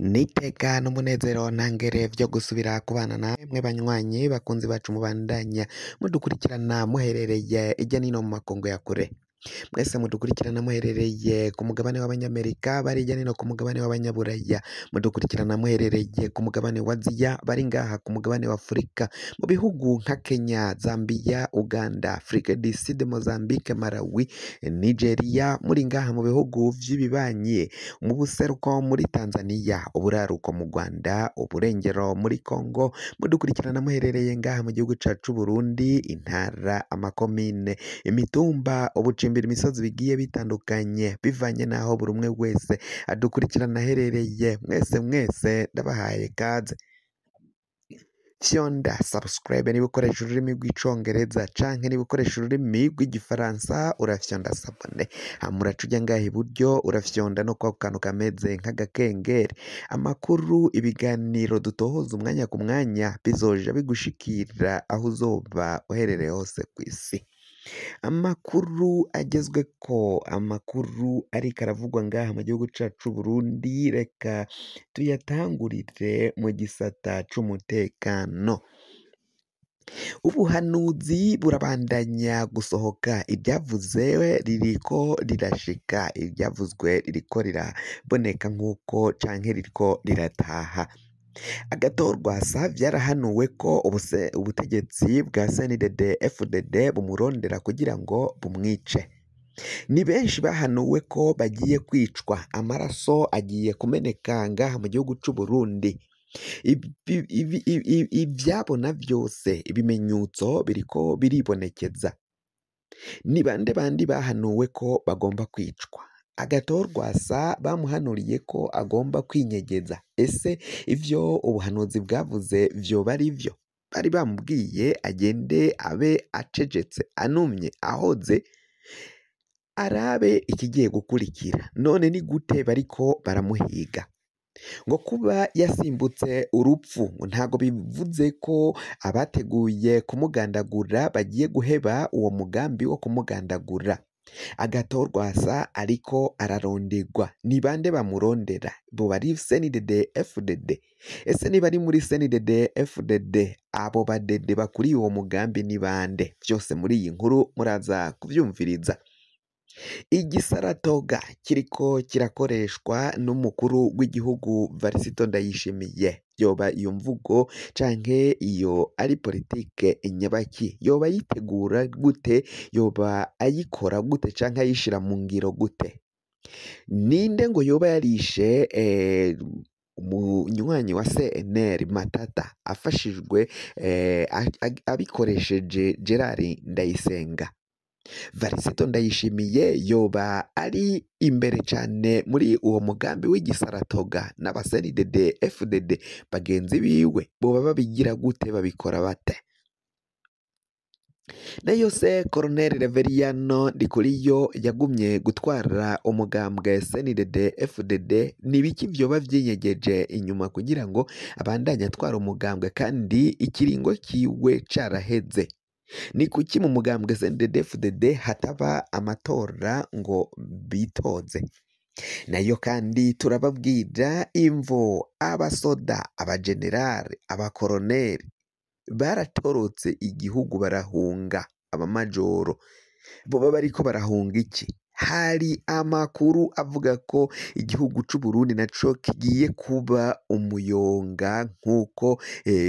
N'iteka n'umunezero ntangere vyo gusubira kubana namwe banywanyi bakunzi bacu mubandanya mudukurikirana muherereye irya nino mu makungu ya kure. Mwese mudukurikirana muherereye ku mugabane w'abanyamerika, bari hirya nino ku mugabane w'abanyaburaya, mudukurikirana muherereye ku mugabane wa Aziya, bari ngaha ku mugabane wa Afurika, mu bihugu nka Kenya, Zambia, Uganda, Afrique du Sud, Mozambique, Malawi, Nigeria, muri ngaha mu bihugu vy'ibibanyi, mu buseruko muri Tanzania, uburaruko mu Rwanda, uburengero muri Congo, mudukurikirana muherereye ngaha mu gihugu cacu c'Uburundi, intara, amakomine, imitumba, ubucimbira imisozi bigiye bitandukanye bivanye n'aho buri umwe wese adukurikirana aherereye. Mwese mwese ndabahaye kaze. Fyonda subscribe niba ukoresha ururimi rw'icongereza canke niba ukoresha ururimi rw'igifaransa urafyonda s'abonner, hama uraca uja ngaha iburyo urafyonda no kwako kantu kameze nk'agakengeri. Amakuru, ibiganiro dutohoza umwanya ku mwanya bizoja bigushikira aho uzoba uherereye hose kw'isi. Amakuru agezweko, amakuru ariko aravugwa ngaha mu gihugu cacu c'Uburundi, reka tuyatangurire mu gisata c'umutekano. Ubuhanuzi burabandanya gusohoka, iryavuze ririko rirashika, iryavuzwe ririko riraboneka nk'uko canke ririko rirataha. Agatorwasa vyarahanuwe ko ubutegetsi bwa CNDD FDD bumurondera kugira ngo bumwice. Ni benshi bahanuwe ko bagiye kwicwa, amaraso agiye kumeneka ngaha mu gihugu c'Uburundi. Ivyabona vyose, ibimenyetso biriko biribonekeza. Ni bande bandi bahanuwe ko bagomba kwicwa? Agatorwasa bamuhanuriye ko agomba kwinyegeza. Ese ivyo ubuhanuzi bwavuze vyoba ari vyo? Bari bamubwiye agende abe acecetse, anumye, ahoze, arabe ikigiye gukurikira. None ni gute bariko baramuhiga? Ngo kuba yasimbutse urupfu ntago bivuze ko abateguye kumugandagura bagiye guheba uwo mugambi wo kumugandagura. Agatorwasa ariko araronderwa. Ni bande bamurondera? Boba ari CNDD FDD? Ese niba ari muri CNDD FDD, abo badede bakuriye uwo mugambi ni bande? Vyose muri iyi nkuru muraza kuvyumviriza. Igisaratoga kiriko kirakoreshwa n'umukuru w'igihugu Varisito Ndayishimiye. Yoba iyo mvugo canke iyo ari politike nyabaki? Yoba ayitegura gute? Yoba ayikora gute canke ayishira mu ngiro gute? Ninde ngo yoba yarishe umunywanyi wa CNL Matata afashijwe abikoresheje Gerard Ndayisenga? Varisito Ndayishimiye yoba ari imbere cane muri uwo mugambi w'igisaratoga n'aba CNDD FDD bagenzi biwe boba babigira gute, babikora bate? Nayo se Colonel Reveriyano Ndikuriyo yagumye gutwara umugambwe CNDD FDD, ni biki vyoba vyinyegeje inyuma kugira ngo abandanye atwara umugambwe kandi ikiringo kiwe caraheze? Ni kuki mu mugambwe CNDD FDD hataba amatora ngo bitoze? Nayo kandi turababwira imvo abasoda, abajenerali, abakoroneri baratorotse igihugu barahunga, abamajoro boba bariko barahunga iki? Hari amakuru avuga ko igihugu c'Uburundi naco kigiye kuba umuyonga nk'uko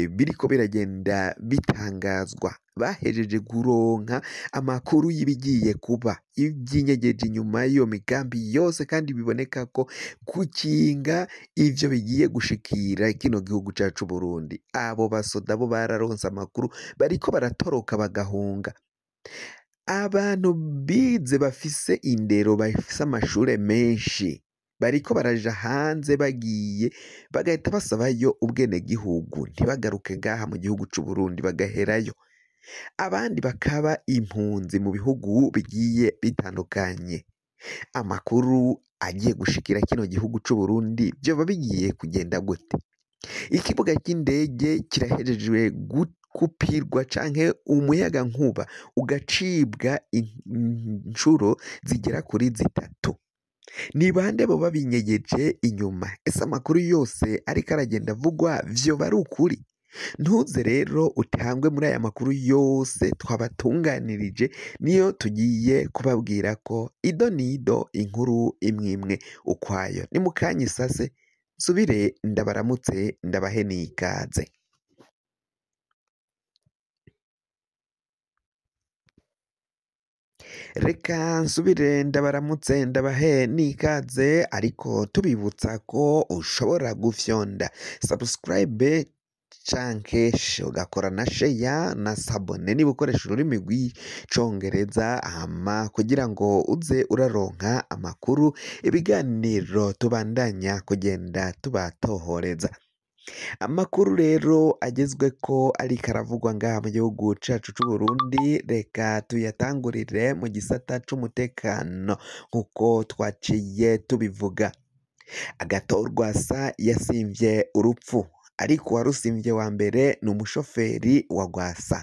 biriko biragenda bitangazwa. Bahejeje kuronka amakuru y'ibigiye kuba, ivyinyegeje inyuma y'iyo migambi yose, kandi biboneka ko gukinga ivyo bigiye gushikira kino gihugu cacu c'Uburundi. Abo basoda bo bararonse amakuru, bariko baratoroka bagahunga. Abantu bize bafise indero, bafise amashure menshi, bariko baraja hanze bagiye bagahita basabayo ubwenegihugu, ntibagaruke ngaha mu gihugu c'Uburundi bagaherayo. Abandi bakaba impunzi mu bihugu bigiye bitandukanye. Amakuru agiye gushikira kino gihugu c'Uburundi vyoba bigiye kugenda gute? Ikibuga c'indege kirahejejwe gukupirwa canke umuyagankuba ugacibwa incuro zigera kuri zitatu. Ni bande boba binyegeje inyuma? Ese amakuru yose ariko aragenda avugwa vyoba ari ukuri? Ntuze rero utangwe muri aya makuru yose twabatunganirije, niyo tugiye kubabwira ko ido nido inkuru imwe imwe ukwayo. Ni mukanya isase nsubire ndabaramutse ndabahe n'ikaze. Reka nsubire ndabaramutse ndabahe n'ikaze, ariko tubibutsa ko ushobora gufyonda subscribe canke ugakora na share na sabone niba ukoresha ururimi rw'icongereza, hama kugira ngo uze uraronka amakuru, ibiganiro tubandanya kugenda tubatohoreza. Amakuru rero agezweko ariko aravugwa ngaha mu gihugu cacu c'Uburundi, reka tuyatangurire mu gisata c'umutekano nkuko twaciye tubivuga. Agatorwasa yasimvye urupfu, ariko uwarusimvye wa mbere ni umushoferi wa Rwasa.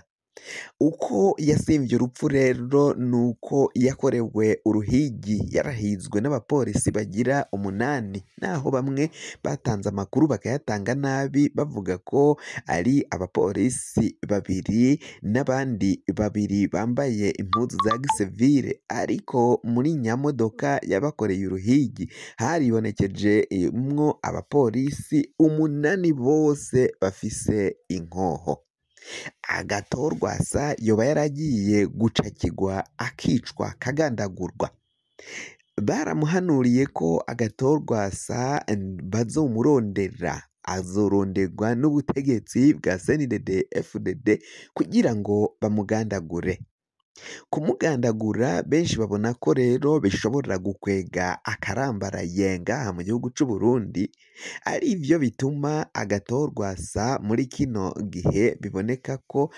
Uko yasimvye urupfu rero nuko yakorewe uruhigi, yarahizwe n'abapolisi bagira 8, naho bamwe batanze amakuru bakayatanga nabi bavuga ko ari abapolisi 2 n'abandi 2 bambaye impuzu za gisivile, ariko muri nyamodoka yabakoreye uruhigi haribonekeje mwo abapolisi 8 bose bafise inkoho. Agatorwasa yoba yaragiye gucakirwa akicwa akagandagurwa. Baramuhanuriye ko Agatorwasa bazomurondera, azoronderwa n'ubutegetsi bwa CNDD FDD kugira ngo bamugandagure. Kumugandagura benshi babona ko rero bishobora gukwega akarambaraye ngaha mu gihugu c'Uburundi, arivyo bituma Agatorwasa muri kino gihe biboneka ko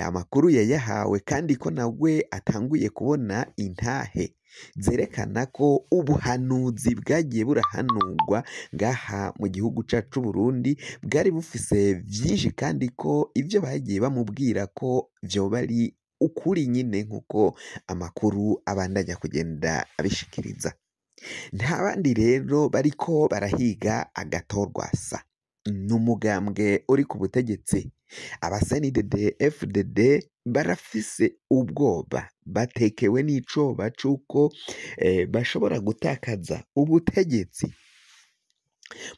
amakuru yayahawe kandi ko nawe atanguye kubona intahe zerekana ko ubuhanuzi bwagiye burahanurwa ngaha mu gihugu cacu c'Uburundi bwari bufise vyinshi, kandi ko ivyo bagiye bamubwira ko vyoba ari ukuri nyine nkuko amakuru abandanya kugenda abishikiriza. Nta bandi rero bariko barahiga Agatorwasa, ni umugambwe uri ku butegetsi. Aba CNDD FDD barafise ubwoba, batekewe n'icoba c'uko bashobora gutakaza ubutegetsi.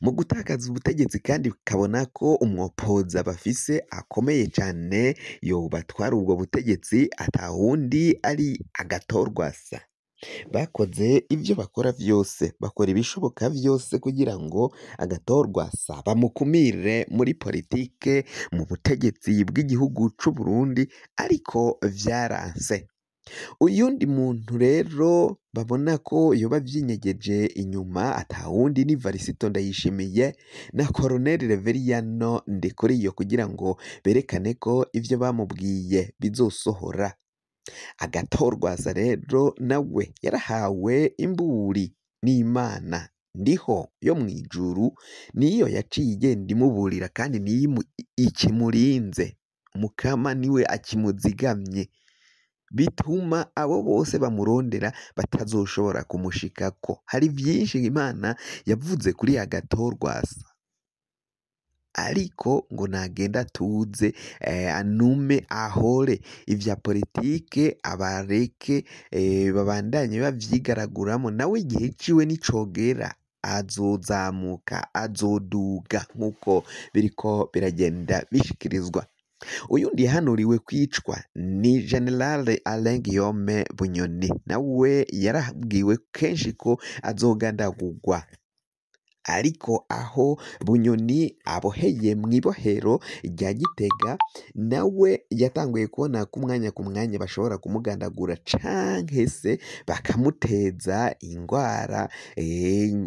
Mu gutakaza ubutegetsi kandi kabona ko umwopoza bafise akomeye cane yobatwara ubwo butegetsi atawundi ari Agatorwasa. Bakoze ivyo bakora vyose, bakora ibishoboka vyose kugira ngo Agatorwasa bamukumire muri politike, mu butegetsi bw'igihugu c'Uburundi, ariko vyaranse. Uyundi muntu rero babona ko yoba vyinyegeje inyuma atawundi ni Varisito Ndayishimiye na Colonel Reveriyano Ndikuriyo, kugira ngo berekane ko ivyo bamubwiye bizosohora. Agatorwasa rero nawe yarahawe imburi n'Imana ndiho yo mw'ijuru, niyo yaciye igenda imuburira kandi niyo ikimurinze. Mukama niwe akimuzigamye, bituma abo bose bamurondera batazoshobora kumushikako. Hari vyinshi Imana yavuze kuri Agatorwasa, ariko ngo nagenda atuze, anume ahore, ivya politike abareke babandanye bavyigaraguramo, nawe igihe ciwe nicogera azozamuka, azoduga nkuko biriko biragenda bishikirizwa. Uyundi yahanuriwe kwicwa ni General Alain Guillaume Bunyoni, nawe yarabwiwe kenshi ko azogandagurwa, ariko aho Bunyoni aboheye mw'ibohero rya Gitega, nawe yatanguye kubona ko umwanya ku mwanya bashobora kumugandagura canke se bakamuteza ingwara,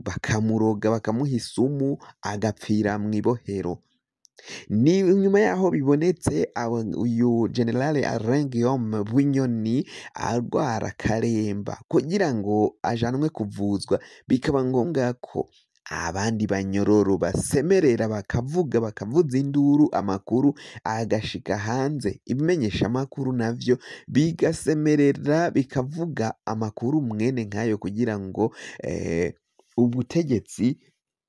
bakamuroga bakamuha isumu agapfira mw'ibohero. Ni nyuma yaho bibonetse uyu General Alain Guillaume Bunyoni arwara akaremba kugira ngo ajanwe kuvuzwa, bikaba ngombwa ko Abandi banyororo basemerera bakavuga, bakavuza induru, amakuru agashika hanze, ibimenyeshamakuru navyo bigasemerera bikavuga amakuru mwene nkayo kugira ngo ubutegetsi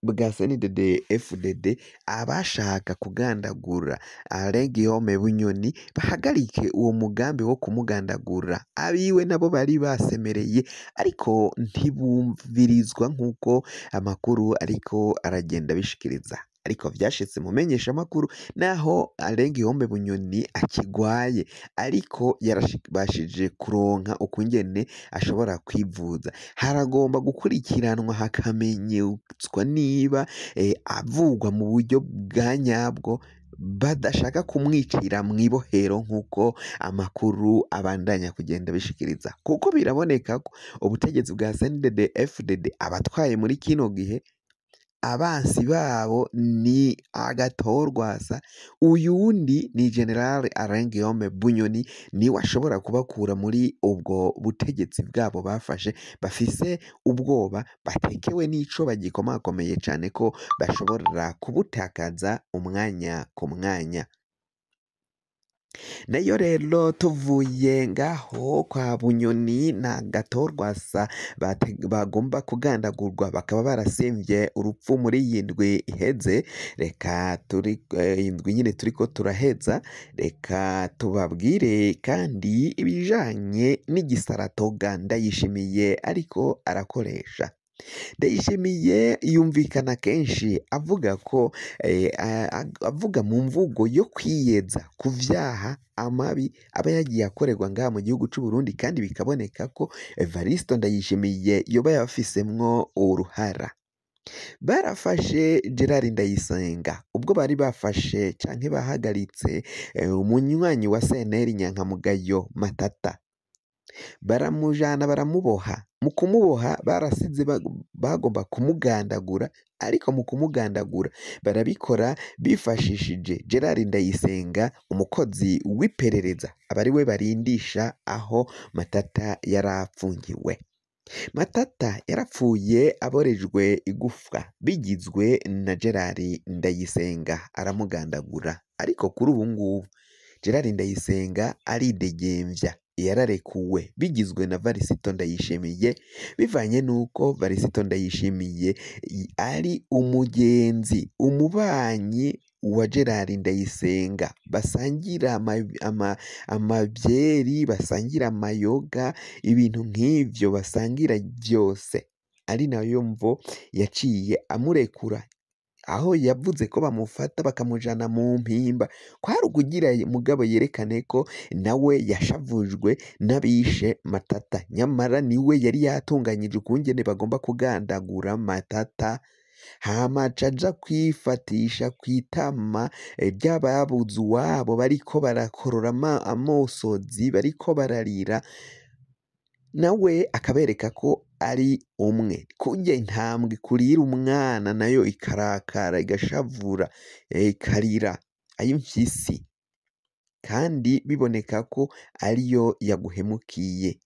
bwa CNDD FDD abashaka kugandagura Alain Guillaume Bunyoni bahagarike uwo mugambi wo kumugandagura. Abiwe nabo bari basemereye ariko ntibumvirizwa nk'uko amakuru ariko aragenda abishikiriza. Ariko vyashitse mu menyeshamakuru naho Alain Guillaume Bunyoni akigwaye, ariko yarabashije kuronka ukungene ashobora kwivuza. Haragomba gukurikiranwa hakamenyetswa niba avugwa mu buryo bwa nyabwo, badashaka kumwicira mw'ibohero nk'uko amakuru abandanya kugenda abishikiriza, kuko biraboneka ko ubutegetsi bwa CNDD FDD abatwaye muri kino gihe abansi babo ni agatorwasa, uyundi ni General Alain Guillaume Bunyoni, niwe ashobora kubakura muri ubwo butegetsi bwabo bafashe, bafise ubwoba batekewe n'ico bagikomakomeye cane ko bashobora kubutakaza umwanya ku mwanya. Nayo rero tuvuye ngaho kwa Bunyoni na Gatorwasa bagomba kugandagurwa bakaba barasemvye urupfu muri iyi ndwi iheze, reka turi indwi nyine turiko turaheza, reka tubabwire kandi ibijanye n'igisaratoga Ndayishimiye ariko arakoresha. Ndayishimiye yumvikana kenshi avuga ko avuga mu mvugo yo kwiyeza ku vyaha amabi aba yagiye akorerwa ngaha mu gihugu c'u Burundi, kandi bikaboneka ko Evaristo Ndayishimiye yoba yafisemwo uruhara. Barafashe Gerard Ndayisenga ubwo bari bafashe canke bahagaritse umunywanyi wa CNL Nyankamugayo Matata, baramujana baramuboha. Mu kumuboha barasize bagomba kumugandagura, ariko mu kumugandagura barabikora bifashishije Gerard Ndayisenga, umukozi w'iperereza, aba ari we barindisha aho Matata yarapfungiwe. Matata yarapfuye aborejwe igufwa bigizwe na Gerard Ndayisenga aramugandagura, ariko kuri ubu ngubu Gerard Ndayisenga aridegemvya, yararekuwe bigizwe na Varisito Ndayishimiye, bivanye nuko Varisito Ndayishimiye ari umugenzi, umubanyi wa Gerard Ndayisenga, basangira amabyeri, basangira amayoga, ibintu nk'ivyo basangira vyose, ari nayo mvo yaciye amurekura, aho yavuze ko bamufata bakamujana mu mpimba, kwari ukugira mugabo yerekane ko nawe yashavujwe n'abishe Matata, nyamara niwe yari yatunganyije ukungene bagomba kugandagura Matata, hama aca aja kwifatisha kw'itama ry'ababuze uwabo bariko barakorora amosozi, bariko bararira, nawe akabereka ko ari umwe. Kurya intambwe kurira umwana nayo ikarakara igashavura, ikarira ay'imfyisi, kandi biboneka ko ariyo yaguhemukiye.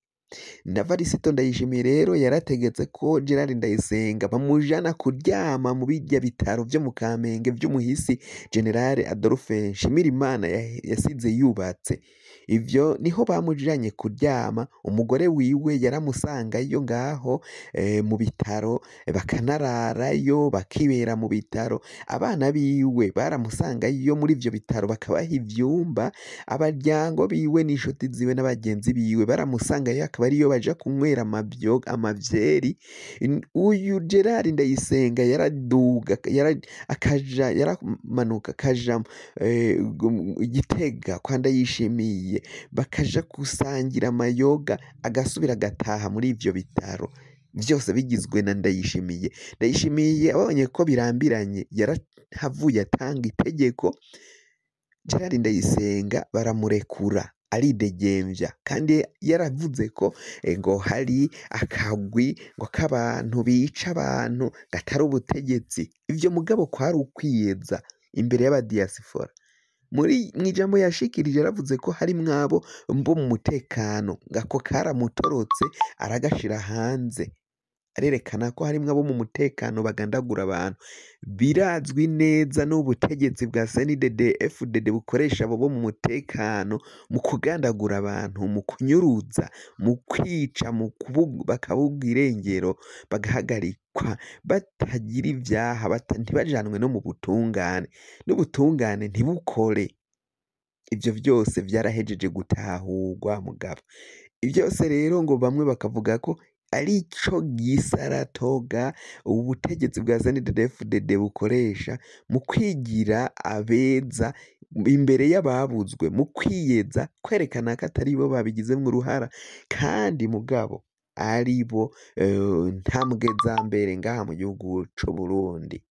Na Varisito Ndayishimiye rero yarategetse ko Gerard Ndayisenga bamujana kuryama mu birya bitaro vyo mu Kamenge vy'umuhisi General Adolphe Nshimirimana yasize yubatse. Ivyo niho bamujanye kuryama, umugore wiwe yaramusangayo ngaho mu bitaro, bakanararayo bakibera mu bitaro, abana biwe baramusangayo muri ivyo bitaro bakabaha ivyumba, abaryango biwe n'inshuti ziwe n'abagenzi biwe baramusangayo akaba ariyo baja kunywera amavyeri. Uyu Gerard Ndayisenga yaraduga, akaja, yaramanuka akaja Gitega kwa Ndayishimiye, bakaja gusangira amayoga, agasubira agataha muri ivyo bitaro vyose bigizwe na Ndayishimiye. Ndayishimiye abonye ko birambiranye yarahavuye atanga itegeko, Gerard Ndayisenga baramurekura aridegemvya, kandi yaravuze ko ngo hari akagwi ngo k'abantu bica abantu gatari ubutegetsi. Ivyo mugabo kwari ukwiyeza imbere y'abadiyasifora. Muri mw'ijambo yashikirije yaravuze ko harimwo abo bo mu mutekano, ngako karamutorotse aragashira hanze. Arerekana ko harimwo abo mu mutekano bagandagura abantu. Birazwi neza n'ubutegetsi bwa CNDD FDD bukoresha abo bo mu mutekano mu kugandagura abantu, mu kunyuruza, mu kwica, mu bakabuga irengero, bagahagarikwa batagira ivyaha, ntibajanwe no mu butungane, n'ubutungane ntibukore. Ivyo vyose vyarahejeje gutahurwa mugabo. Vyose rero ngo bamwe bakavuga ko arico gisaratoga ubutegetsi bwa CNDD-FDD bukoresha mu kwigira abeza imbere y'ababuzwe, mu kwiyeza, kwerekana ko atari bo babigizemwo uruhara, kandi mugabo ari bo ntambwe za mbere ngaha mu gihugu c'Uburundi.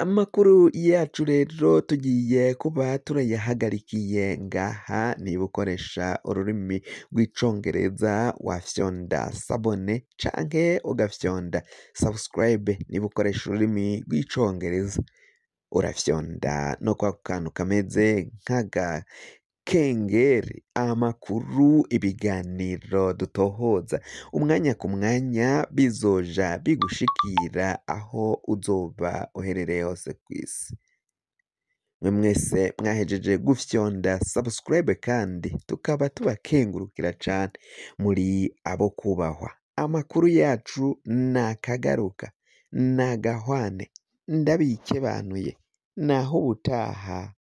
Amakuru yacu rero tugiye kuba turayahagarikiye ngaha. Niba ukoresha ururimi rw'icongereza wafyonda s'abonner canke ugafyonda subscribe. Niba ukoresha ururimi rw'icongereza urafyonda no kwa kantu kameze nk'agakengeri. Amakuru, ibiganiro dutohoza umwanya ku mwanya bizoja bigushikira aho uzoba uherereye hose kw'isi. Mwe mwese mwahejeje gufyonda subscribe kandi tukaba tubakengurukira cane, muri abo kubahwa. Amakuru yacu nakagaruka, nagahwane, ndabikebanuye, naho ubutaha.